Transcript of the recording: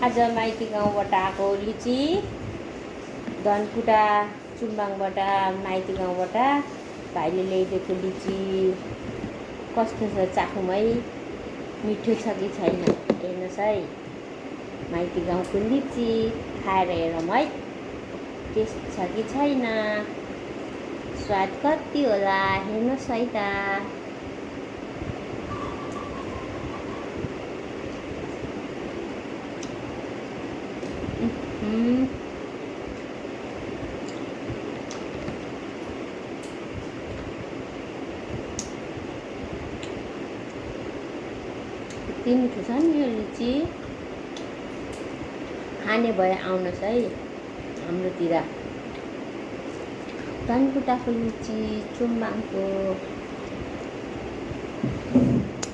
आज माइती गाउँबाट आएको लिची धनकुटा चुम्बाङबाट माइती गाउँबाट भाइले ल्याइदिएको लिची कस्तो छ चाखौँ है, मिठो छ कि छैन हेर्नुहोस् है। माइती गाउँको लिची खाएर हेरौँ है, टेस्ट छ कि छैन, स्वाद कति होला हेर्नुहोस् है त। यति मिठो छ नि यो लिची, खाने भए आउनुहोस् है हाम्रोतिर। धनकुटाको लिची, चुम्बाङको